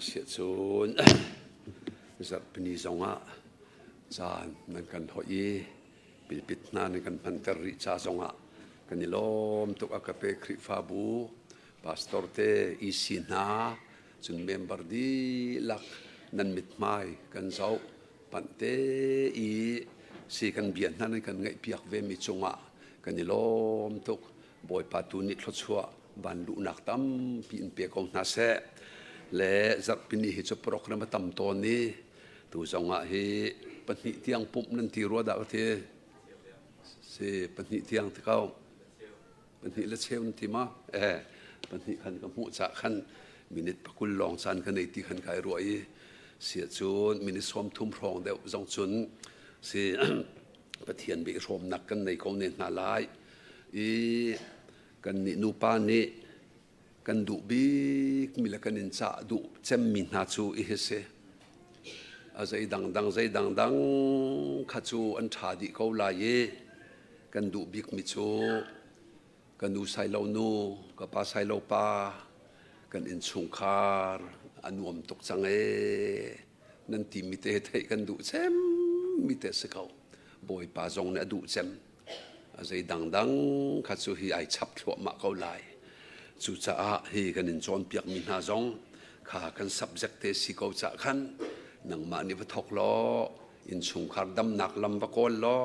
Siahcun zarhpini zongah caan nan kan hoih i pilpit hna nan kan hmanter rih ca zongah kan i lawm tuk. A ka pe Khrihfabu pastor te, EC hna, cun member dihlak nan mithmai kan zoh panh te i si kan bia hna nan kan ngaihpiak ve mi cungah kan i lawm tuk. Bawipa tu nih thluachuah van luhnak tampi in pe ko hna seh. Le zarhpini hi cu program a tam tawn i tu zongah hi pahnih tiang pumh nan ti rua dah ka ti. Si pahnih tiang ti ko. Pahnih le cheu nan ti ma? Eh, pahnih khan ka hmuh cah khan minute pakul lawng caan ka nei ti khan kai ruah i sia cun minute 30 hrawng deuh zong cun si Pathian bih hrawmnak kan nei ko ne hna lai i kannih nupa nih kan duh bikmi le kan in cah duh cemmi hna cu i hi si. A zei dangdang zei dangdang kha cu an ṭha dih ko lai i kan duh bikmi cu ka nu sailo nu, ka pa sailo pa, kan innchungkhar a nuam tuk cang ee nan timi te theih kan duh cemmi te si ko. Bawipa zong nih a duh cem. A zei dangdang kha cu hi ai chap thluahmah ko lai. Cucaah hi kan in cawnpiakmi hna zong kha kan subject te si ko cah khan nangmah nih va thawk law innchungkhar damnak lam va kawl law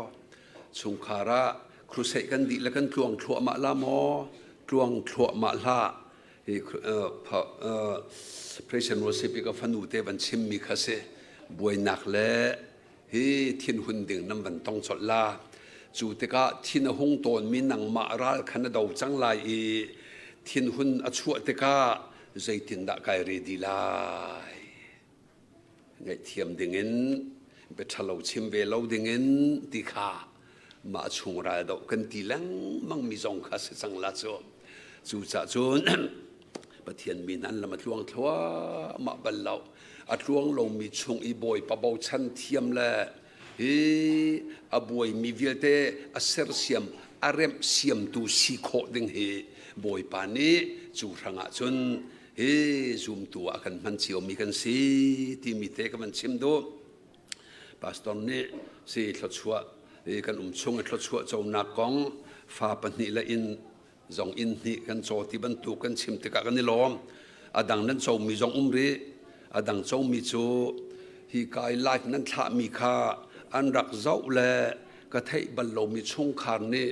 chungkhar ah crusade kan dih le kan tluang thluahmah la maw tluang thluahmah hlah hi praise and worship i ka fanu te van chimmi kha si buainak le hi thinhun ding nan van tong colh la. Cu tikah thin a hung tawnmi nangmah ral kha na do cang lai i thinhun a chuah tikah zeitindah kai ready lai? Ngaihthiam dingin biaṭhalo chim ve lo dingin ti kha mah chung ral doh kan ti lengmang mi zong kha si cang la cu. Cucaah cun Pathian mi nan lam a tluang thluahmah bal lo. A tluang lomi chung i Bawipa bochan thiam le hi a buaimi vialte a sersiam a remh siamtu si khawh ding hi Bawipa nih cu hrangah cun hi zumtu ah kan hman ciomi kan si timi te ka van chim duh. Pastor nih si thluachuah kan um chung i thluachuah conak kong fa pahnih le inn zong inn hnih kan caw ti bantuk kan chim tikah kan i lawm. A dang nan comi zong um rih. A dang comi cu hi ka i live nan thlahmi kha an rak zoh le ka theih bal lomi chungkhar nih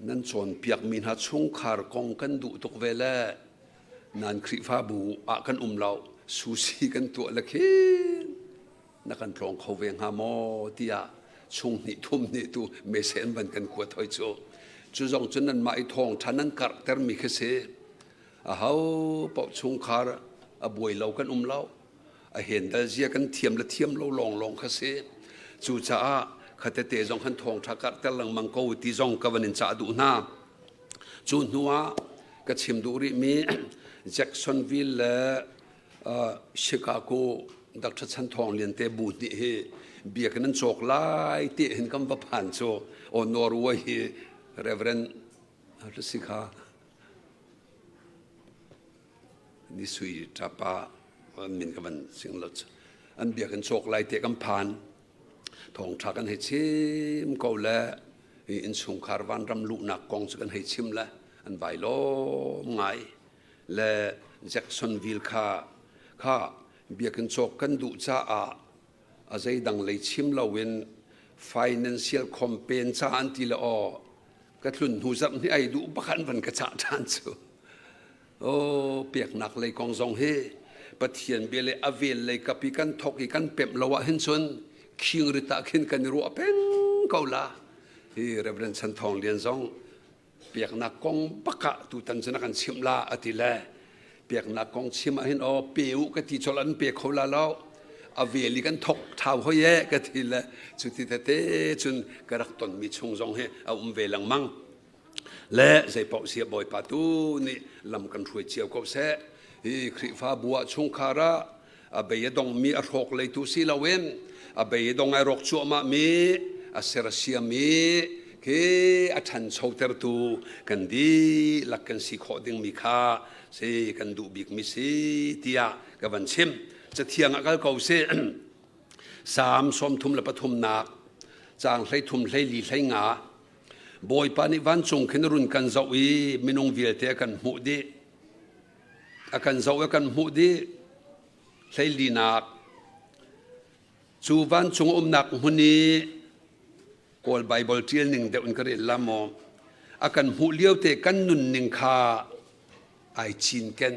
nan cawnpiakmi hna chungkhar kong kan duh tuk ve le nan Khrihfabu ah kan um lo susi kan tuah le khin na kan tlawng kho ve hnga maw tiah chung hnih thum hnih tu mese an van kan kuat hoi cu cu zong cu nanmah i thawngṭha nan karhtermi khi si a ho paoh chungkhar a buai lo kan um lo a hendal zia kan thiam le thiam lo lawnglawng kha si cucaah khatete zong khan thawngṭha karhter lengmang ko ti zong ka van in cah duh hna cu hnu ah ka chim duh rihmi Jacksonville le Chicago Dr. Chan Thawng Lian te bu nih hi biakinn an cawk lai ti hin kan va phan cu o Norway hi Reverend si kha ni sui tapa min ka van sing lo an biakinn cawk lai te kan phan thawngtha kan hei chim ko le innchungkhar vanram luhnak kong cu kan hei chim le an vai lawm ngai le Jacksonville kha kha biakinn cawk kan duh caah a zeidang lei chim loin financial campaign ca an ti le aw ka tlun hnu zarh hnih ai duh bak an van ka cah ṭhan cu oh peknak lei kong zong hi Pathian bia le a vel lei kapi kan thok i kan pemh lo ah hin cun khing rit ah khin kan i ruah peng ko la hi Reverend Chan Thawng Lian zong Biaknak kong bak ah tutan cu na kan chimh la a ti le biaknak kong chim ah hin aw pe u ka ti colh an pe kho la lo a vel i kan thok thau hoi e ka ti le cu ti tete cun ka rak tonmi chung zong hi a um ve lengmang le zeipaoh sia bawipa tu nih lam kan hruai cio ko seh hi Khrihfabu ah chungkhar ah a bei a dongmi a hrawk leitu si loin a bei a dong ai rawk cuahmah mi a sersiam i Khi a ṭhanchotertu kan dihlak kan si khawh dingmi kha si kan duh bikmi si tiah ka van chim. Cathiang ah kal ko sih. Salm 33nak caang 13 hlei 15 Bawipa nih vancung khin run kan zoh i minung vialte a kan hmuh dih. A kan zoh i a kan hmuh dih. Hleilinak cu vancung umnak hmun i Kawl Baibal ṭial ning deuh in ka rel la maw? A kan hmuh lio te kan nunning kha ai cinken,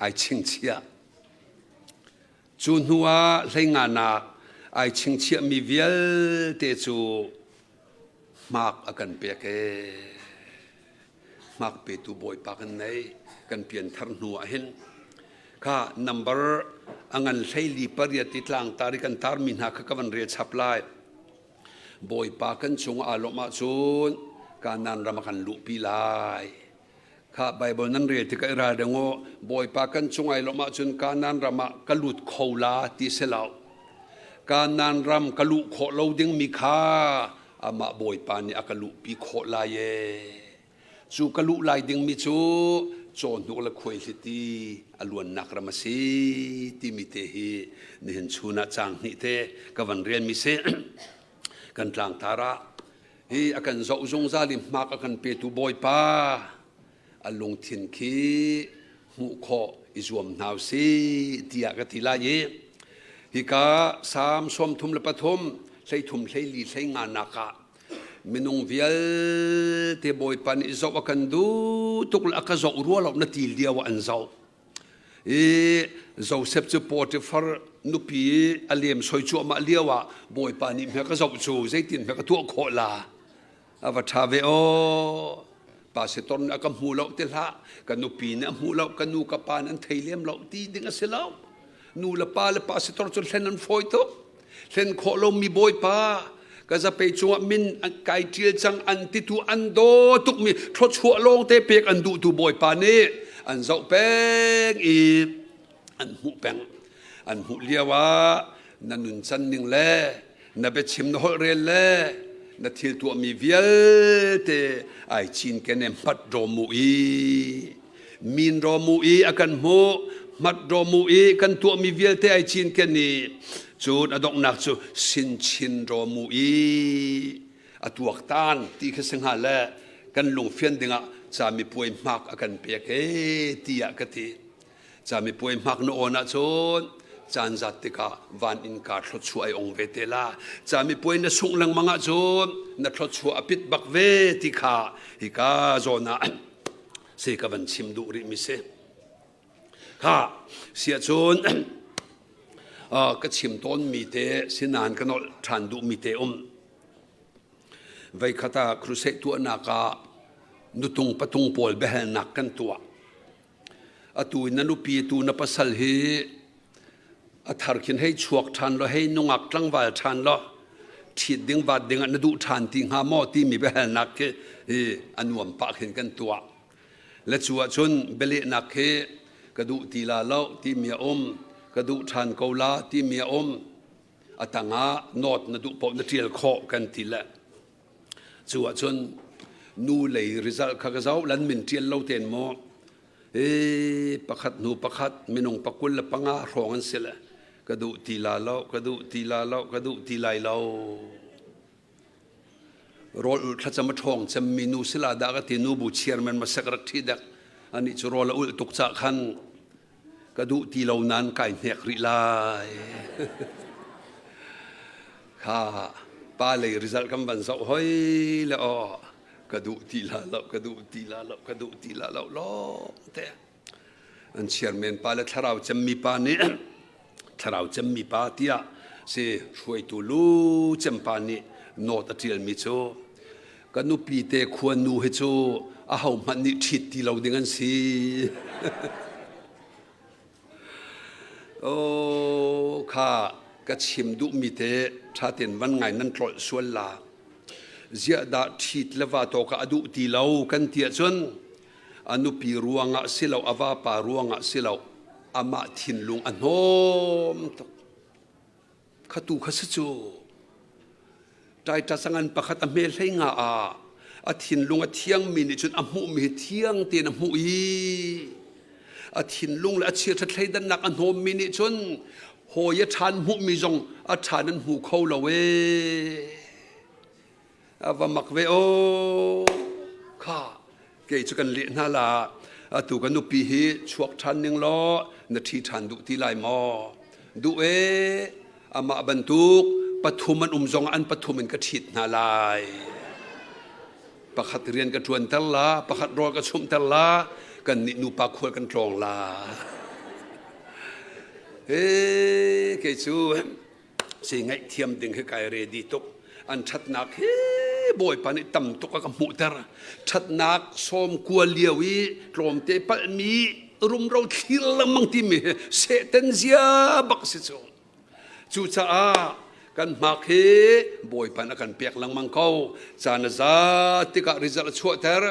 ai chingchiah. Cu hnu ah hleinganak ai chingchiahmi vialte cu hmak a kan pek ee. Hmak petu Bawipa kan nei kan pianthar hnu ah hin kha number a ngan hleili pariat i tlangtar i kan tarmi hna kha ka van rel chap lai. Bawipa kan cung aa lawmh ahcun Kanaan ram a kan luhpi lai. Kha Baibal nan rel tikah i ral ding u. Bawipa kan cung ai lawmh ahcun Kanaan ram ah ka lut kho la ti si lo. Kanaan ram ka luh khawh lo dingmi kha amah Bawipa nih a ka luhpi khawh lai ee. Cu ka luh lai dingmi cu cawhnuk le khuaihliti a luannak ram a si timi te hi nihin chun ah caang hnih te ka van relmi si. Kan tlangtar ah hi a kan zoh zungzal i hmak a kan petu Bawipa a lungthin khi hmuh khawh i zuam hna usih tiah ka ti lai i hika Salm 33 33 hlei hlei nga nak ah minung vialte Bawipa nih zoh a kan duh tuk le a ka zoh rua lo na ti lio ah an zoh i Joseph cu Potiphar nupi a lem soi cuahmah lio ah Bawipa nih hme ka zoh cu zeitin hme ka tuah khawh la a va ṭha ve aw pastor nih a ka hmu lo ti hlah ka nupi nih a hmu lo ka nu ka pa nih an thei lem lo ti ding a si lo nu le pa le pastor cu hlen an fawi tuk hlen khawh lomi bawipa ka zapei cungah min kai ṭial cang an titu an daw tukmi thluachuah lawngte pek an duhtu bawipa nih an zoh peng i an hmuh peng an hmuh lio ah na nuncan ning le na biachim na holh rel le na thil tuahmi vialte ai cinken e hmat rawm u i min rawm u i a kan hmuh hmat rawm u i kan tuahmi vialte ai cinken i cun a donghnak cu sinchin rawm u i a tuaktan ti kha si hnga le kan lungfian dingah camipuai hmak a kan pek e tiah ka ti Camipuai hmak na awn ahcun caan zat tikah van innka thluachuah ai ong ve te la. Camipuai na sungh lengmang ahcun na thluachuah a pit bak ve ti kha hika zawn ah si ka van chim duh rih mi si. Kha siahcun ka chim tawn mi te sinan ka nolh ṭhan duh mi te um. Veikhat ah crusade tuahnak ah nutung patung pawl biahalnak kan tuah. Atu in na nupi tu na pasal hi a thar khin hei chuak ṭhan law hei nungak tlangval ṭhan law ṭhit ding vat ding ah na duh ṭhan ti hnga maw timi biahalnak khi hi a nuam pah khin kan tuah. Le cu ahcun bialehnak khi ka duh ti la lo timi a um, ka duh ṭhan ko la timi a um. A tangah nawt na duh paoh na ṭial khawh kan ti le Cu ahcun nu lei result kha ka zoh lan min ṭial lo ten maw e pakhat hnu pakhat minung pakul le panga hrawng an si le ka duh ti la lo ka duh ti la lo ka duh ti lai lo rawl ulh thlacam a ṭhawng cemmi nu sila dah ka ti nu bu chairman ma sek rak ṭhi dek anih cu rawl a ulh tuk cah khan ka duh ti lo nain kai hnek rih lai. Kha pa lei result kan van zoh hoi le aw ka duh ti la lo ka duh ti la lo ka duh ti la lo lawng te an chairman pa le thlarau cemmi pa nih thlarau cemmi pa tiah si hruaitu lu cem pa nih note a ṭialmi cu ka nupi te khuanu hi cu aho hmanh nih ṭhit ti lo ding an si. Oh, kha ka chim duhmi te ṭha tein van ngai nan tlolh sual la. Ziah dah ṭhit le va to ka a duh ti lo kan ti ahcun a nupi ruangah si lo, a vapa ruangah si lo, amah thinlung a hnawm tuk. Kha tu kha si cu. Titus a ngan pakhat a hme hlei nga ah a thinlung a thiangmi nih cun a hmuhmi hi thiang tein a hmuh i a thinlung le a chiaṭha thleidannak a hnawmmi nih cun hawi a ṭhan hmuhmi zong a ṭhan an hmu kho lo ee. A va mak ve aw. Kha kei cu kan leh hna la atu ka nupi hi chuak ṭhan ning law na ṭhi ṭhan duh ti lai maw? Duh ee amah bantuk pathum an um zong an pathum in ka ṭhit hna lai. Pakhat rian ka ṭuanter la, pakhat rawl ka chumhter la, kan nih nupa khual kan tlawng la. Ee kei cu si ngaihthiam ding hi kai ready tuk an ṭhatnak hi Bawipa nih tam tuk a ka hmuhter ṭhatnak sawm kua lio i tlawmte palhmi rumro thlir lengmang timi hi Satan zia bak si cu cucaah kan hmak hi Bawipa nih a kan pek lengmang ko caan a za tikah result a chuahter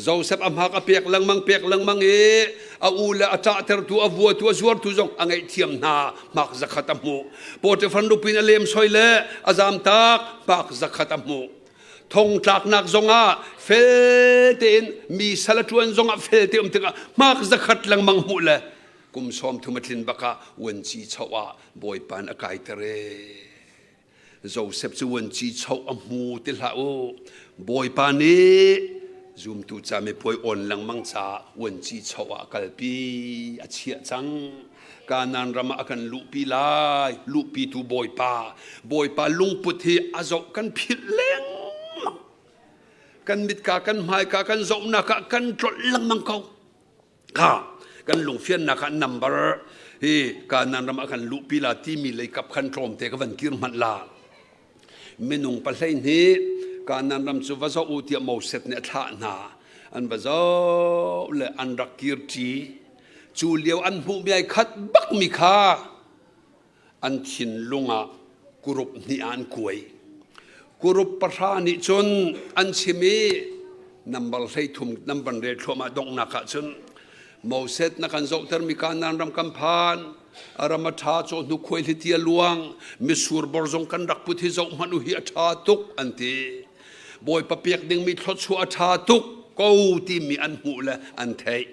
Joseph a hmak a pek lengmang pek lengmang i a u le a ṭahtertu a vuatu a zuartu zong a ngaihthiam hna hmak zakhat a hmuh Potifar nupi a lem soi le a zamtak hmak zakhat a hmuh thong tlaknak zongah fel tein mi sal a ṭuan zongah fel te um tikah hmak zakhat lengmang hmuh le kum sawm thum a tlin bakah vuanci choh ah Bawipa a kaiter ee Joseph cu vuanci choh a hmu ti hlah u. Bawipa nih zumtu ca mipuai awn lengmang caah vuanci choh ah a kalpi a chiah cang. Kanaan ram ah a kan luhpi lai. Luhpitu Bawipa. Bawipa lungput hi a zoh kan philh lengmang. Kan mitka kan hmaika kan zohnak ah kan tlolh lengmang ko. Kha kan lungfiannak ah number hi Kanaan ram ah kan luhpi la timi lei kap khan tlawmte ka van kir hmanh la. Minung pahlei nih Kanaan ram cu va zoh u tiah Moses nih a thlah hna. An va zoh le an rak kir ṭi. Cu lio an hmuhmi ai khat bakmi kha an thinlung ah kurup hnih ah an kuai. Kurup pahra nih cun an chim i nambar 13 nambar rel thluahmah donghnak ah cun Moses na kan zohtermi Kanaan ram kan phan a ram a ṭha cawhnu khuai hliti a luang misur bor zong kan rak put hi zoh hmanh u hi a ṭha tuk an ti Bawipa pek dingmi thluachuah a ṭha tuk ko timi an hmuh le an theih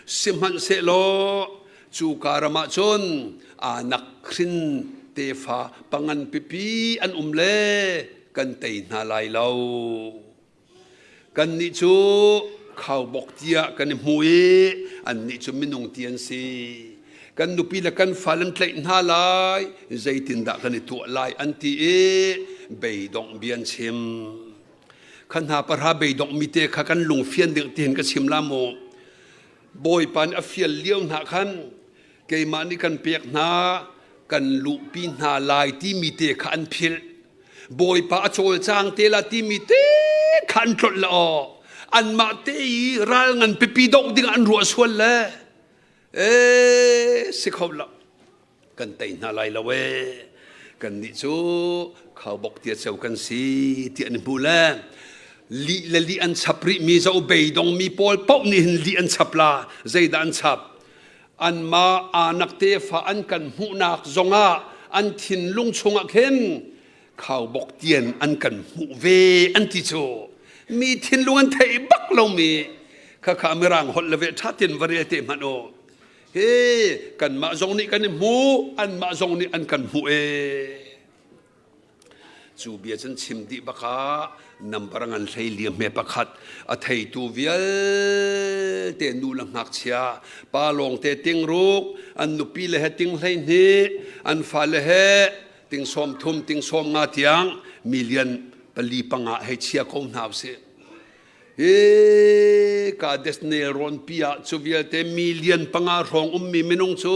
sihmanhsehlaw Cu ka ram ah cun anak hrin tefa pangan pipi an um le kan tei hna lai lo. Kannih cu khaubawk tiah kan i hmu i annih cu minung ti an si. Kan nupi le kan fale an tlaih hna lai, zeitindah kan i tuah lai an ti i beidongh bia an chim. Kha hna pahra beidongh mi te kha kan lungfian ding tihin ka chim la mu. Bawipa nih a fial lio hna khan keimah nih kan pek hna kan luhpi hna lai timi te kha an philh. Bawipa a cawlcang te la timi te kha an tlolh le aw. Anmah te i ral ngan pipi doh ding an ruah sual le ee si kho lo. Kan tei hna lai lo ee. Kannih cu khaubawk tia ceu kan si ti an hmu le lih le lih an chap rih mi zo beidong mi pawl paoh nih hin lih an chap la zeidah an chap anmah anak tefa an kan hmuhnak zongah an thinlung chungah khin khaubawk tian an kan hmuh ve an ti cu mi thinlung an theih bak lomi khakha mirang holh le ve ṭha tin va rel te hmanh u Hi kanmah zong nih kan i hmu, anmah zong nih an kan hmuh ee. Cu bia cun chim dih bakah nambar ngan hlei liam he pakhat a theitu vialte nu le ngakchia pa lawngte tingruk an nupi le he ting 12 an fale he ting 30 ting 50 tiang million pali panga hei chia ko hna usih. Hi Kadesh nelrawn pi ah cu vialte million panga hrawng ummi minung cu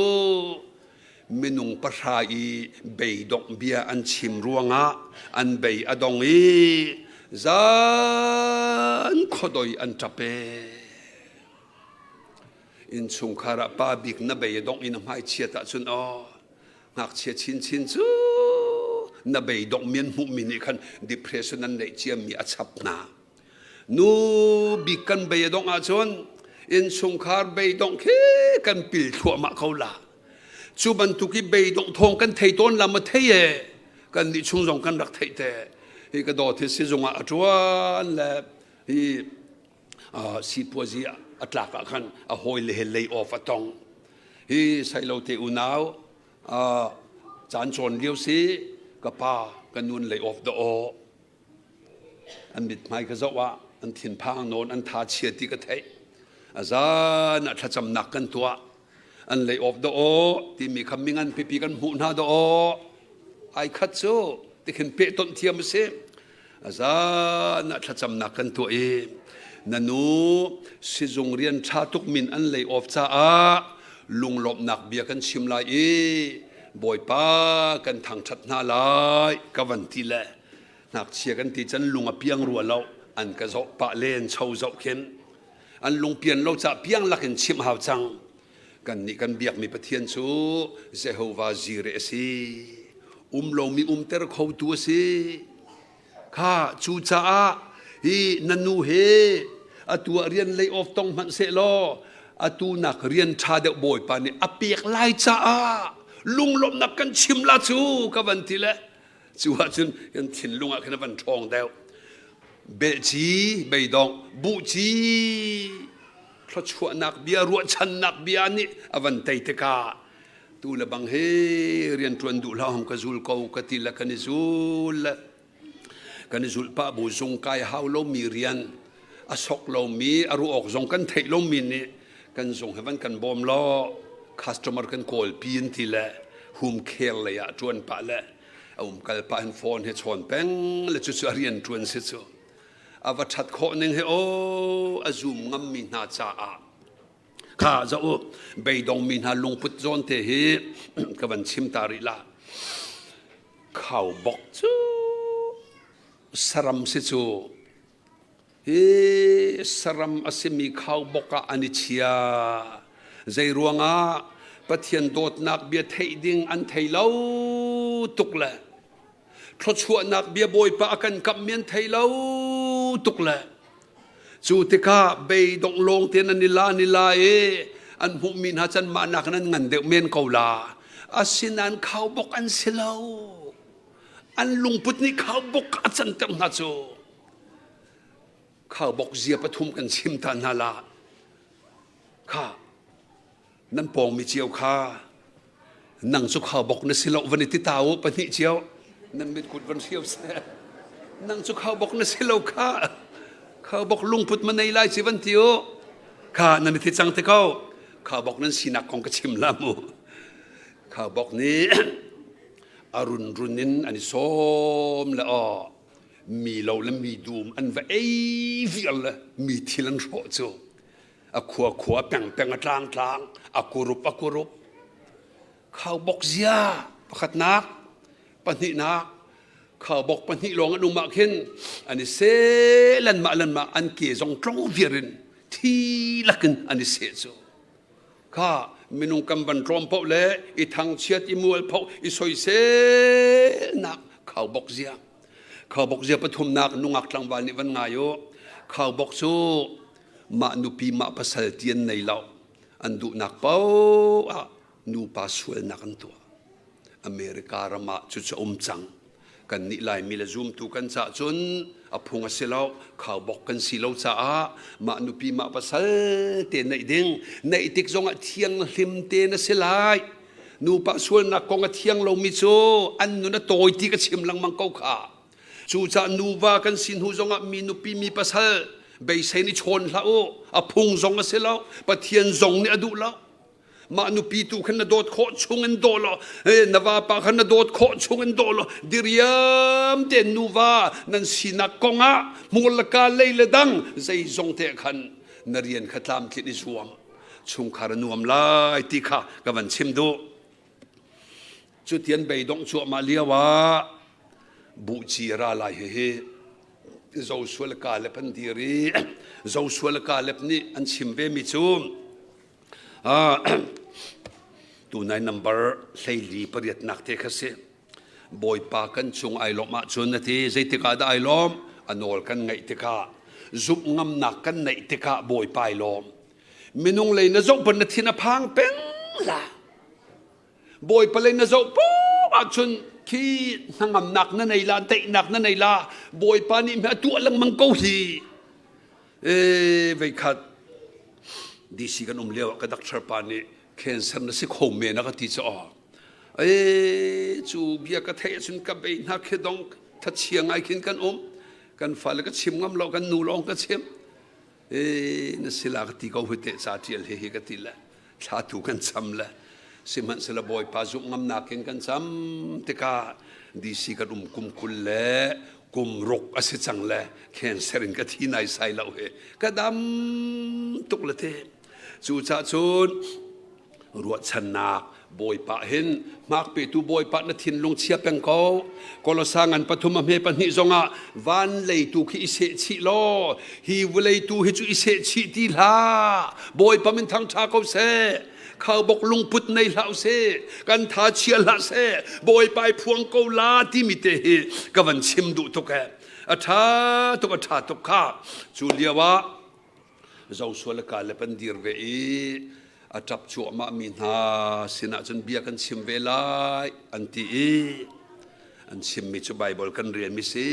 minung pahra i beidongh bia an chim ruangah an bei a dong i zan khuadoi an ṭap ee. Innchungkhar ah pa bik na bei a dongh i na hmaichiat ahcun aw ngakchia chinchin cu na beidongh mi an hmuhmi nih khan depression an neih ciami a chap hna. Nu bik kan bei a dongh ahcun innchungkhar beidongh khi kan pil thluahmah ko la. Cu bantuk i beidongh thawng kan thei tawn la ma thei e kan nih chung zong kan rak theih te. Hi ka dawt hi sizung ah a ṭuan le hi sipuazi a tlak ah khan a hawile he lay off a tong. Hi sailo te unau caan cawn lio si ka pa ka nun lay off da aw. An mithmai ka zoh ah an thinphang nawn an tha chia ti ka theih. A zan ah thlacamnak kan tuah. An lay off da aw timi kha mingan pipi kan hmuh hna da aw. Ai khat cu tikhin pehtonh thiam a si. A zan ah thlacamnak kan tuah i na nu sizung rian ṭha tuk min an lay off caah lunglawmhnak bia kan chim lai i Bawipa kan thangṭhat hna lai ka van ti le ngakchia kan ti can lung a piang rua lo an ka zoh pah len cho zoh khin an lungpian lo ca piang lakin chimh hau cang. Kannih kan biakmi Pathian cu Jehovah Jireh a si. Um lomi umter khotu a si. Kha cucaah hi na nu he atu ah rian lay off tong hmanh seh law atu nak rian ṭha deuh Bawipa nih a pek lai caah lunglawmhnak kan chim la cu ka van ti le cu ahcun kan thinlung ah khin a van ṭhawng deuh. Belci beidong buhci thluachuahnak bia ruahchannak bia nih a van tei tikah tu le bang he rianṭuan duh hlah hong ka zul ko ka ti le kan i zul le kan i zulh pah bu zung kai hau lomi rian a sok lomi a ruah awk zong kan theih lomi nih kan zung he van kan bawm law customer kan kawl pi an ti le home care lei ah ṭuan pah le a um kal pah in phone he chawn peng le cucu a rian ṭuan si cu a va ṭhat khawh ning he aw a zum ngammi hna caah kha za u beidongmi hna lungput zawn te hi ka van chim ta rih la khaubok cu saram si cu hi saram a simi khaubok ah an i chia zei ruangah Pathian dawtnak bia theih ding an thei lo tuk le thluachuahnak bia Bawipa a kan kamh mi an thei lo tuk le cu tikah beidongh lawng tein an i la an i la i an hmuhmi hna can mah nak in an ngan deuh men ko la asinain khaubok an si lo an lungput nih khaubok a canter hna cu khaubok zia pathum kan chim ta hna la kha Nan pawngmi cio kha nang cu khaubok na si lo van i ti ta u pahnih cio nan mitkut van hrio seh. Nang cu khaubok na si lo kha khaubok lungput ma nei lai ci van ti u. Kha nan i thi cang te ko. Khaubok nan sinak kong ka chim la mu. Khaubok nih a runrun in an i sawm le aw mi lo le mi dum an va ei vial le mi thil an hrawh cu A khua khua peng peng a tlang tlang a kurup a kurup khaubok zia pakhatnak pahnihnak khaubok pahnih lawng an um ah khin an i seh lanmah lanmah an ke zong tlong viar in thi lakin an i seh cu kha minung kan van tlawm paoh le i thangchiat i mualpho i soiselnak khaubok zia khaubok zia pathumnak nungak tlangval nih van ngai u khaubok cu mah nupi mah pasal ti an nei lo an duhnak paoh ah nupa sualnak an tuah America ram ah cucu um cang kan nih Laimi le zumtu kan cah cun a phung a si lo khaubok kan si lo caah mah nupi mah pasal te neih ding neih tik zongah thianghlim te na si lai nupa sualnak kong a thiang lomi cu an nun a tawi ti ka chim lengmang ko kha Cucaah nuva kan si hnu zongah mi nupi mi pasal beisei nih chawn hlah u. A phung zong a si lo. Pathian zong nih a duh lo. Mah nupi tu khan na dawt khawh chung in daw law na vapa khan na dawt khawh chung in daw law diriam tein nuva nan sinak kong ah hmur le ka lei le dang zeizong te khan na rian kha tlamtlinh i zuam chungkhar a nuam lai ti kha ka van chim duh. Cutian beidongh cuahmah lio ah buhci a ra lai hihi Joshua le Caleb an dir i Joshua le Caleb nih an chim ve mi cu tunai number 14 pariatnak te kha si Bawipa kan cung ai lawmh ahcun a ti zeitik ah dah ai lawm a nawl kan ngaih tikah zumh ngamnak kan neih tikah Bawipa ai lawm minung lei na zoh ban na thin a phang peng la Bawipa lei na zoh poh ahcun Khi hnangamnak na nei la, daihnak na nei la, Bawipa nih a tuah lengmang ko hi. E veikhat DC kan um lio ah ka doctor pa nih cancer na si kho men a ka ti caw. E cu bia ka theih ahcun ka bei hna khi dong thachia ngai khin kan um. Kan fale ka chim ngam lo, kan nu lawng ka chim. E na sila ka ti ko hu te ca tial hi hi ka ti le thla tu kan cham le sihmanhsehlaw Bawipa zumh ngamnak in kan cam tikah DC kan um kum 20 le kum ruk a si cang le cancer in ka thi nai sai lo he ka dam tuk le te cucah cun ruahchannak Bawipa hin hmak petu Bawipa na thinlung chia peng ko. Kolosa ngan pathum a hme pahnih zongah van lei tu khi i seh chih law hi vawlei tu hi cu i seh chih ti hlah. Bawipa min thangṭha ko seh. Khaubok lungput nei hlah seh. Kan tha chia hlah seh. Bawipa i phuang ko la timi te hi ka van chim duh tuk eh. A ṭha tuk a ṭha tuk kha. Cu lio ah Joshua le Caleb an dir ve i a ṭap cuahmahmi hna sinah cun bia kan chim ve lai an ti i an chimmi cu Baibal kan relmi si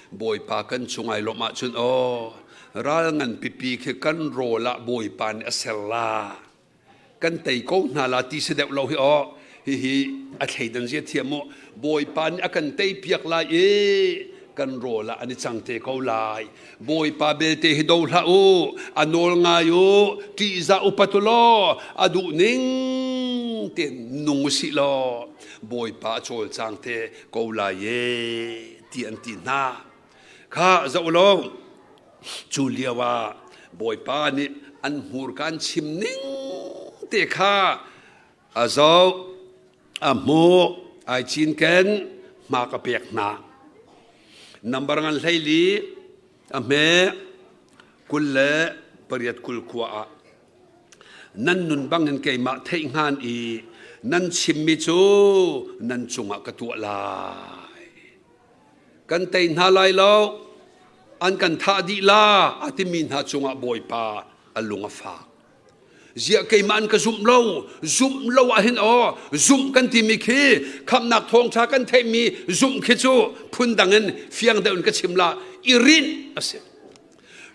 Bawipa kan cung ai lawmh ahcun aw ral ngan pipi khi kan rawl ah Bawipa nih a ser la kan tei ko hna la ti si deuh lo hi aw hihi a thleidan zia thiam mu Bawipa nih a kan tei piak lai i kan rawl ah an i cang te ko lai Bawipa belte hi do hlah u a nawl ngai u ṭihzah upat u law a duh ning tein nung u sih law Bawipa a cawlcang te ko lai e ti an ti hna kha zoh law Cu lio ah Bawipa nih an hmurka an chim ning te kha a zoh, a hmuh, ai cinken, hma ka pek hna. Nambar ngan 14 a hme 28 kul khua ah nan nun bangin keimah theih hngan i nan chimmi cu nan cungah ka tuah lai. Kan tei hna lai lo, an kan thah dih la a timi hna cungah Bawipa a lung a fak. Ziah keimah an ka zumh lo, zumh lo ahhin aw, zumh kan timi khi khamnak thawngṭha kan theihmi zumh khi cu phundang in fiang deuh in ka chim la, i rinh a si.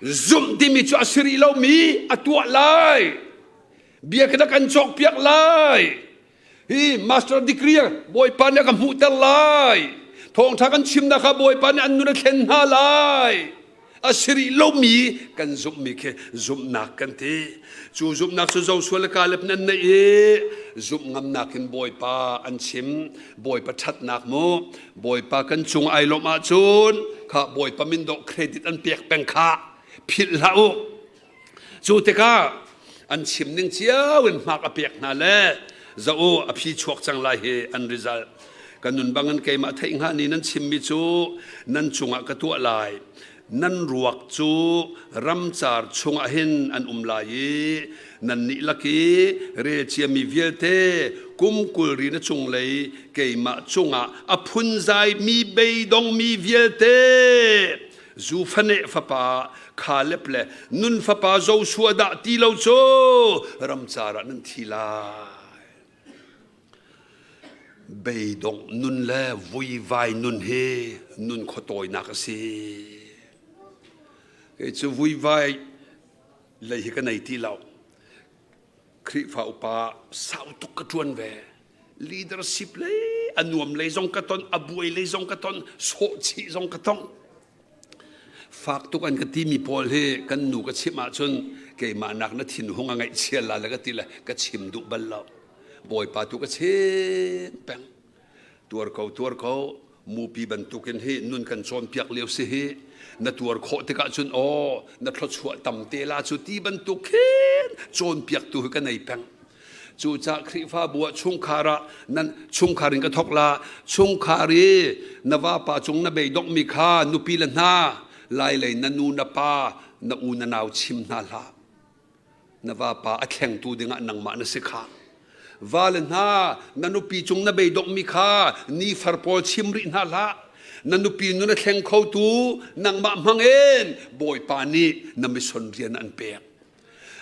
Zumh timi cu a si rih lomi a tuah lai. Bia khi na kan cawkpiak lai. Hi master degree Bawipa nih a ka hmuhter lai. Thawngṭha kan chimnak kha Bawipa nih an nun a thlen hna lai. A si rih lomi kan zumhmi khi zumhnak kan ti. Cu zumhnak cu Joshua le Caleb nih an neih i zumh ngamnak in Bawipa an chim. Bawipa ṭhatnak mu. Bawipa kan cung ai lawmh ahcun kha Bawipa min dawh credit an pek peng kha philh hlah u. Cu tikah an chim ning cio in hmak a pek hna le za u a phi chuak cang lai hi an result. Ka nun bangin keimah theih hnga ni nan chimmi cu nan cungah ka tuah lai. Nan ruak cu ramcar chungah hin an um lai i nannih lak i rel ciami vialte kum 20 ri na cunglei keimah cungah a phunzai mi beidongmi vialte Zufaneh fapa Khaleb le Nun fapa Joshua dah ti lo cu ramcar ah nan thi lai. Beidongh nun le vuivai nun hi nun khuatawinak a si. Kei cu vuivai lei hi ka nei ti lo. Khrihfa upa sau tuk ka ṭuan ve. Leadership lei a nuam lei zong ka ton, a buai lei zong ka ton, sawhchih zong ka tong. Fak tuk an ka timi pawl hi kan nu ka chimh ahcun keimah nak na thinhung a ngaihchia la le ka ti le ka chim duh bal lo. Bawipa tu ka chim peng. Tuar ko, tuar ko, mupi bantukin hi nun kan cawnpiak lio si hi na tuar khawh tikah cun aw na thluachuah tam te la cu ti bantuk khin cawnpiaktu hi ka nei peng. Cucaah Khrihfabu ah chungkhar ah nan chungkhar in ka thawk la chungkhar i na vapa cung na beidonghmi kha nupi le hna lai lei na nu na pa na u na nau chim hna hlah. Na vapa a thlengtu dingah nangmah na si kha. Vale hna na nupi cung na beidonghmi kha nifar pawl chim rih hna hlah. Na nupi nun a thleng khotu nangmah hmangin Bawipa nih na mission rian an pek.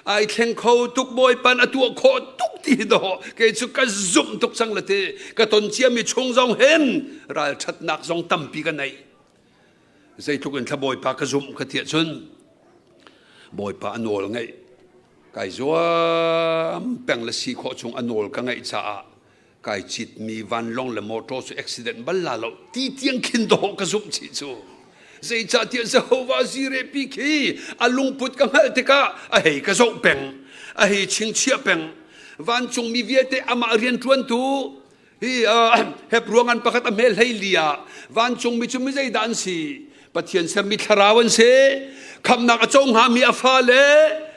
Ai thleng kho tuk Bawipa a tuah khawh tuk ti dawh kei cu ka zumh tuk cang le ti ka ton ciami chung zong hin ralṭhatnak zong tampi ka nei. Zeitluk in thla Bawipa ka zumh ka ti ahcun Bawipa a nawl ngeih kai zuam peng le si khawh chung a nawl ka ngeih caah kai citmi vanlawng le motor cu accident bal la lo ti tiang khin dawh ka zumh chih cu. Zeicahtiah Jehovah Jireh pi khi a lungput ka hngalh tikah a hei ka zoh peng, a hei chingchiah peng. Vancungmi vialte amah rianṭuantu hi Hebruangan pakhat a hmel hlei li ah vancungmi cu mi zeidah an si? Pathian sermi thlarau an si. Khamhnak a co hngami a fale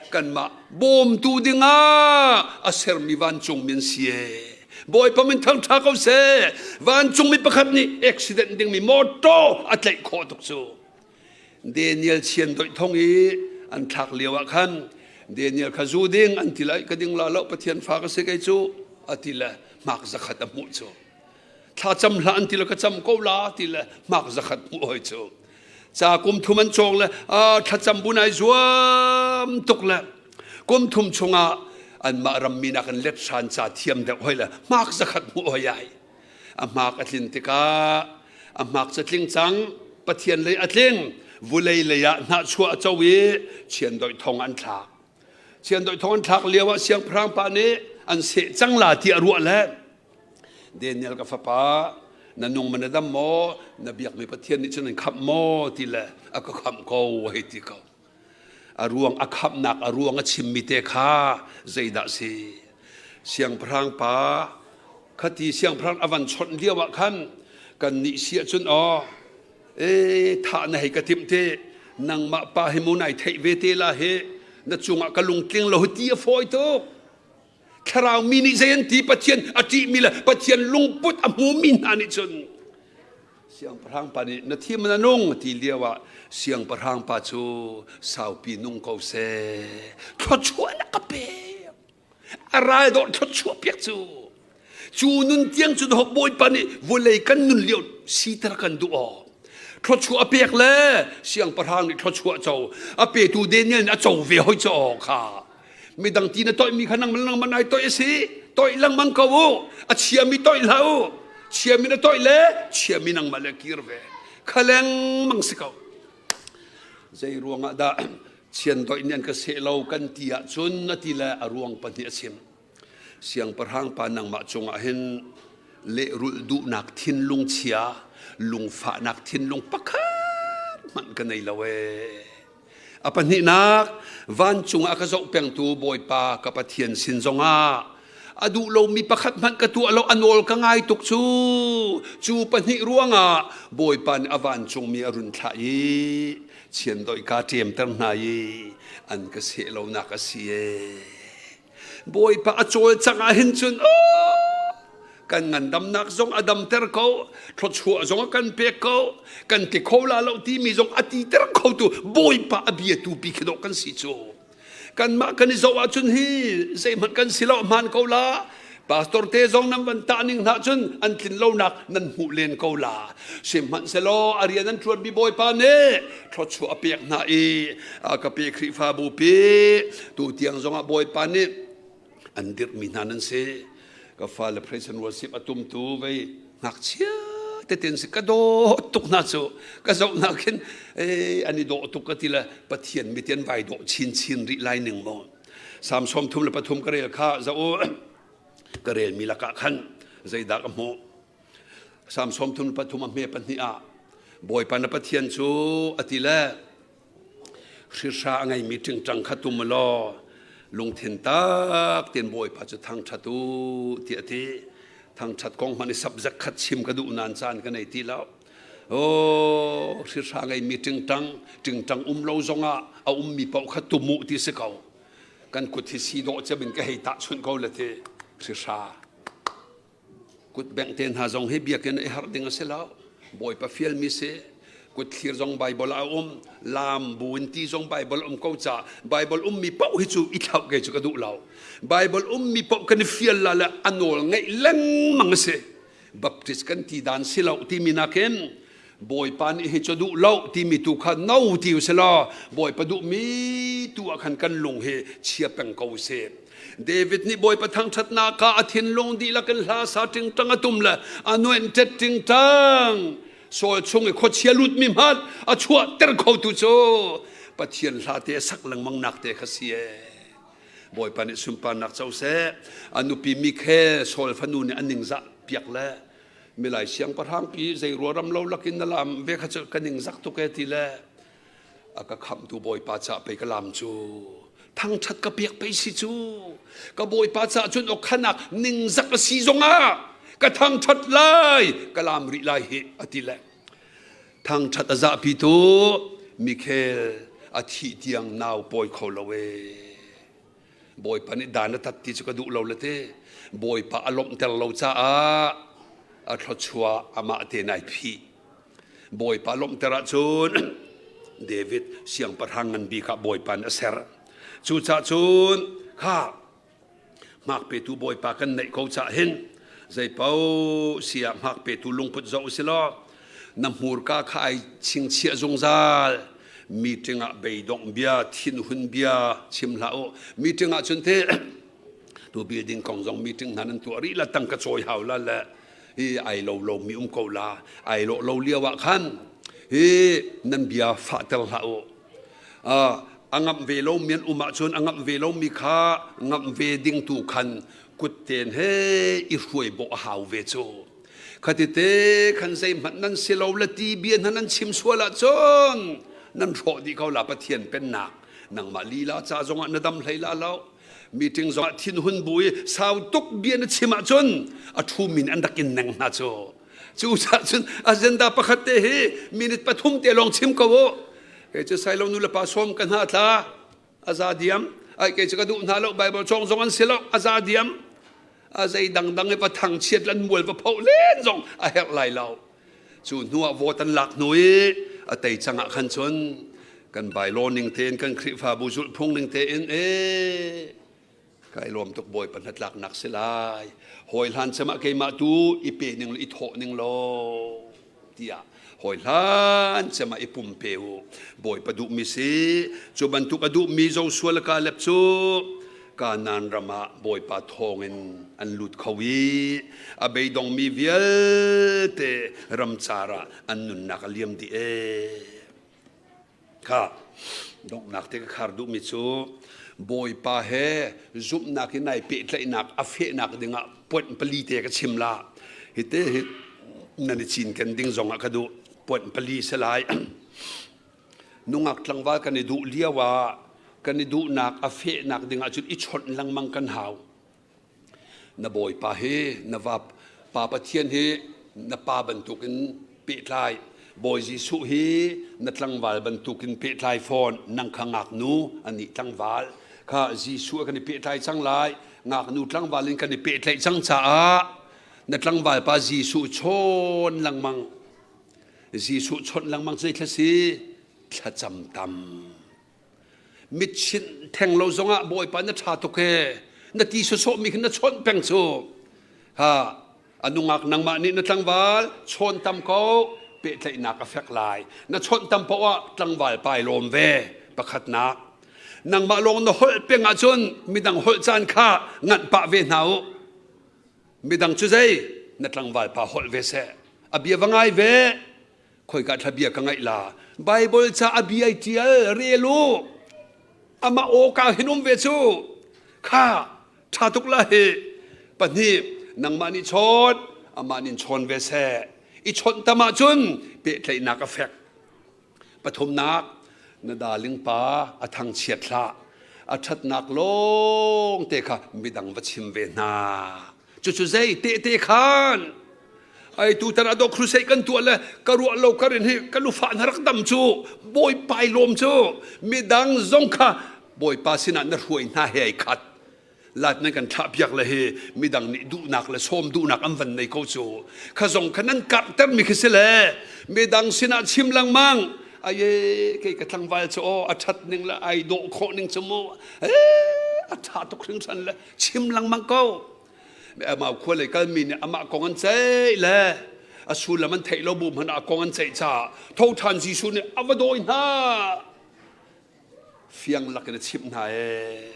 kanmah bawmtu dingah a sermi vancungmi an si. Bawipa min thangṭha ko seh. Vancungmi pakhat nih accident dingmi motor a tlaih khawh tuk cu. Daniel chian doih thong i an thlak lio ah khan Daniel kha zu ding an ti lai ka ding la lo Pathian fa ka si kei cu a ti le hmak zakhat a hmuh cu. Thlacam hlah an ti le ka cam ko la ti le hmak zakhat hmuh hoi cu. Ca kum thum an cawng le thlacam bu nai zuam tuk le kum thum chungah anmah rammi nak in let hran ca thiam deuh hoi le hmak zakhat hmuh hoi ai. A hmak a tlin tikah a hmak ca tling cang Pathian lei a tling vulei lei ah hnahchuah a co i chiandoih thong an thlak. Chiandoih thong an thlak lio ah siangpahrang pa nih an seh cang la ti a ruah le Daniel ka fapa na nung ma na dam maw na biakmi Pathian nih cun an khamh maw ti le a ka khamh ko hei ti ko a ruang a khamhnak a ruang a chimmi te kha zeidah si siangpahrang pa khati siangpahrang a van chawnh lio ah khan kan nih si ahcun aw e thah na hei ka timh te nangmah pa hi mu nai theih ve te la hi na cungah ka lungtling lo ti a fawi tuk Thlarau mi nih zei an ti Pathian a ṭihmi le Pathian lungput a hmumi hna nih cun siangpahrang pa nih na thi na nung ti lio ah siangpahrang pa cu saupi nung ko seh thluachuah na ka pek a ral dawh thluachuah piak cu cu nun tiang cu bawipa nih vawlei kan nun lio siter kan duh aw thluachuah a pek le siangpahrang nih thluachuah co a petu Daniel nih a co ve hoi cu aw kha Midang ti na toihmi kha nangmah nangmah nai toih a si. Toih lengmang ko u. A chiami toih hlah u. Chiami na toih le chiami nangmah le kir ve. Kha lengmang si ko. Zei ruangah dah chian doih nih an ka seh lo kan ti ahcun na ti le a ruang pahnih a chim. Siangpahrang pa nangmah cungah hin lehrulh duhnak thinlung chia, lungfahnak thinlung pakhat hmanh ka nei lo ee. A pahnihnak, vancung ah ka zoh pengtu Bawipa ka Pathian sin zongah a duh lomi pakhat hmanh ka tuah lo a nawl ka ngai tuk cu cu pahnih ruangah Bawipa nih a vancungmi a run thlah i chiandoih kaa ṭemter hna i an ka seh lonak a si ee. Bawipa a cawlcangh ah hin cun kan ngandamnak zong a damter ko thluachuah zong a kan pek ko kan ti kho la lo timi zong a titer khotu Bawipa a biatu pi khi dawh kan si cu kanmah kan i zoh ahcun hi zeihmanh kan si lo hmaan ko la pastor te zong nan van tah ning hna cun an tlin lonak nan hmuh len ko la sihmanhsehlaw a rian an ṭuanmi Bawipa nih thluachuah a pek hna i ka pe Khrihfabu pi tu tiang zongah Bawipa nih an dirhmi hna nan si ka fale praise and worship a tumtu vei ngakchia teten si ka dawt tuk hna cu ka zoh hna khin eh an i dawh tuk ka ti le Pathian mitian vai dawh chin chin rih lai ning maw Psalm 33 ka rel kha za u ka relmi lakah khan zeidah ka hmuh Psalm 33 a hme pahnih ah Bawipa na Pathian cu a ti le hrihra a ngeimi ṭingṭang kha tum law lungthin tak tein Bawipa cu thangṭhat u tiah a ti. Thangṭhat kong hmanh i subject khat chim ka duh nain caan ka nei ti lo. Oh, hrihra ngeimi ṭingṭang, ṭingṭang um lo zongah a ummi paoh kha tum u ti si ko. Kan kut hi si dawh cem in ka hei tahchunh ko le ti hrihra. Kutbengh te hna zong hi biakinn i harh ding a si lo. Bawipa fialmi si. Kutthlir zong Baibal ah a um. Laam bu in ti zong Baibal um ko ca. Baibal ummi paoh hi cu i thlauh kei cu ka duh lo. Baibal ummi paoh kan i fial la le a nawl ngeih lengmang a si. Baptist kan ti dan si lo timi nakin. Bawipa nih hi cu duh lo timi tu kha no ti u law Bawipa duhmi tu ah khan kan lung hi chia peng ko sih. David nih Bawipa thangṭhatnak kha a thinlung dihlak in hla sa ṭingṭang a tum le a nuaih ṭet ṭingṭang. Saul chung i khuachia lutmi hmanh a chuahter khotu cu Pathian hla te a sak lengmang nak te kha si ee. Bawipa nih sunparnak co seh. A nupi Mikhel Saul fanu nih a ningzah piak le milai siangpahrang pi zei ruaram lo lakin na lam ve kha cu ka ningzak tuk e ti le a ka khamhtu Bawipa ca pei ka lam cu thangṭhat ka pek pei si cu ka Bawipa ca cun okhanak ningzak a si zongah ka thangṭhat lai ka lam rih lai hi a ti le thangṭhat a zahpi tu Mikhael a thih tiang nau pawi kho lo e Bawipa nih dan a tat ti cu ka duh lo le te Bawipa a lawmhter lo caah a thluachuah amah te nai phih Bawipa lawmhter ahcun David siangpahrang ngan bik ah Bawipa nih a ser. Cucaah cun kha hmak petu Bawipa kan neih ko cah hin zeipaoh si ah hmak petu lungput zoh u si law na hmurka kha ai chingchiah zungzal meeting ah beidongh bia thinhun bia chim hlah u meeting ah cun te tu building kong zong meeting hna nan tuah rih la tangka cawi hau la le hi ai lo lomi um ko la ai lo lo lio ah khan hi nan bia fahter hlah u a ngamh ve lo mi an um ahcun a ngamh ve lo mi kha ngamh ve ding tu khan kutten he i hruai bawh a hau ve cu khatite khan zeihmanh nan si lo le ti bia hna nan chim sual ahcun nan hrawh dih ko la Pathian pennak nangmah lila ca zongah na dam hlei la lo meeting zongah thinhun bu i sau tuk bia na chim ahcun a thu min an rak in neng hna cu cu cah cun agenda pakhat te hi minute pathum te lawng chim ko u kei cu sailo nu le pa sawm ka hna tla a za diam ai kei cu ka duh hna lo bible cawng zong an si lo a za diam a zei dangdang i va thangchiat lan mual va pho len zong a herh lai lo Cu hnuah vote an lak hnu i a tei cang ah khan cun kan bylaw ning tein kan Khrihfabu zulhphung ning tein ee kai lawm tuk Bawipa hnatlaknak si lai hawi hlan cem ah keimah tu i pe ning i thawh ning law tiah hawi hlan cem ah i pumpe u Bawipa duhmi si cu bantuk a duhmi Joshua le Caleb cu Kanaan ram ah Bawipa thawngin an lut kho i a beidongmi vialte ramcar ah an nunnak a liam dih ee. Kha donghnak te ka khar duhmi cu Bawipa he zumhnak in ai pehtlaihnak a fehnak dingah point pali te ka chim la. Hi te hi nan i cinken ding zongah ka duh. Point pali si lai. Nungak tlangval kan i duh lio ah kan i duhnak a fehnak ding ahcun i chawnh lengmang kan hau. Na bawipa hi na va pa Pathian hi na pa bantukin pehtlai. Bawi Jesuh hi na tlangval bantukin pehtlai fawn. Nang kha ngaknu anih tlangval kha Jesuh kan i pehtlai cang lai. Ngaknu tlangval in kan i pehtlaih cang caah na tlangval pa Jesuh chawn lengmang. Jesuh chawnh lengmang cu thla si thlacam tam mitchinh theng lo zongah Bawipa na ṭha tuk ee na ti sawsawh mi khin na chawnh peng cu ha a nungak nangmah nih na tlangval chawn tam ko pehtlaihnak a fek lai na chawnh tam paoh ah tlangval pai lawm ve pakhatnak nangmah lawng na holh peng ahcun midang holh caan kha nganh pah ve hna u Midang cu zei na tlangval pa holh ve seh. A bia va ngai ve. Khoika thla bia ka ngaih la. Bible ca a bia ai tial rel u. Amah aw ka hin um ve cu. Kha tha tuk la hi. Pahnih nangmah nih chawn amah nih chawn ve seh. I chawnh tam ahcun pehtlaihnak a fek. Pathumnak, na darling pa a thangchiat hlah. A ṭhatnak lawng te kha midang va chim ve hna. Cucu zei tehte khan ai tutan adok crusade kan tuah le ka ruah lo ka rin hi ka lufa na rak dam cu bawipa i lawm cu midang zong kha bawipa sinah na hruai hna he ai khat lat nan kan thlah piak le hi midang nih duhnak le sawm duhnak an van nei ko cu kha zong kha nan karhter mi khi si le midang sinah chim lengmang aye kei ka tlangval cu aw a ṭhat ning le ai dawh khawh ning cu mu eh a ṭha tuk hringhran le chim lengmang ko amah khua lei kalmi nih amah kong an ceih le. A sullam an theih lo bu hmanh ah a kong an ceih caah tho ṭhan Jesuh nih a va dawi hna. Fiang lakin a chimh hna ee.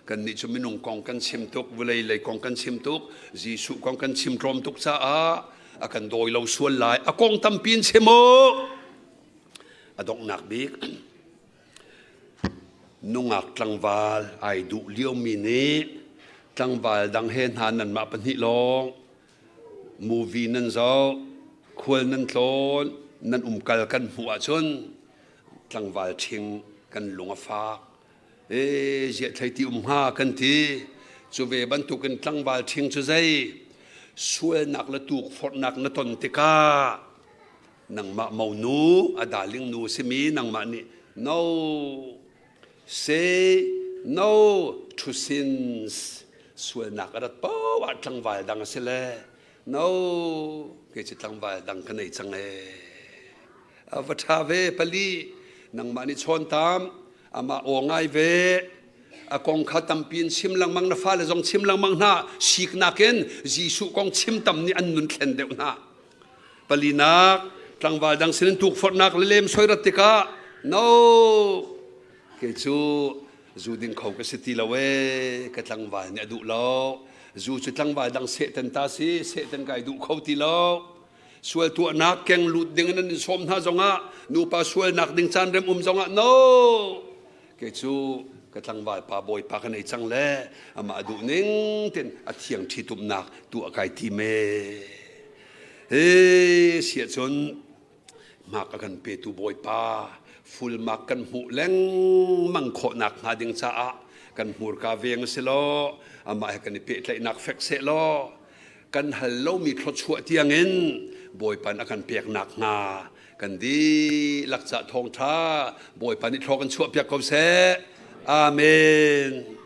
Kannih cu minung kong kan chim tuk, vawlei lei kong kan chim tuk, Jesuh kong kan chim tlawm tuk caah a kan dawi lo sual lai. A kong tampi in chim u. A donghnak bik nungak tlangval ai duh liomi nih tlangval dang he hna nanmah pahnih lawng movie nan zoh, khual nan tlawn, nan umkal kan hmuh ahcun tlangval ṭhing kan lung a fak. Ee, ziah thlei ti um hnga kan ti. Cu ve bantukin tlangval ṭhing cu zei sualnak le tukforhnak na ton tikah nangmah monu a darling nu simi nangmah nih no say no to sins sualnak a rat paoh ah tlangval dang a si le no kei cu tlangval dang ka nei cang ee a va ṭha ve pali nangmah nih chawn tam amah aw ngai ve a kong kha tampi in chim lengmang na fale zong chim lengmang hna siknak in Jesuh kong chim tam nih an nun thlen deuh hna Palinak, tlangval dang sinin tukforhnak le lemsoi rat tikah no kei cu zu ding kho ka si ti lo ee ka tlangval nih a duh lo zu cu tlangval dang sehten ta si sehten kai duh kho ti lo sual tuahnak keng lut ding in an in sawm hna zongah nupa sualnak ding caan rem um zongah no kei cu ka tlangval pa bawipa ka nei cang le amah duh ning tin a thiang ṭhitumnak tuah kai tim ee he siah cun hmak a kan petu bawipa fulmak kan hmuh lengmang khawhnak hnga ding caah kan hmurka veng a si law amah he kan i pehtlaihnak fek seh law kan hal lomi thluachuah tiangin Bawipa nih a kan peknak hnga kan dihlak ca thawngṭha Bawipa nih thlaw kan chuahpiak ko seh. Amen.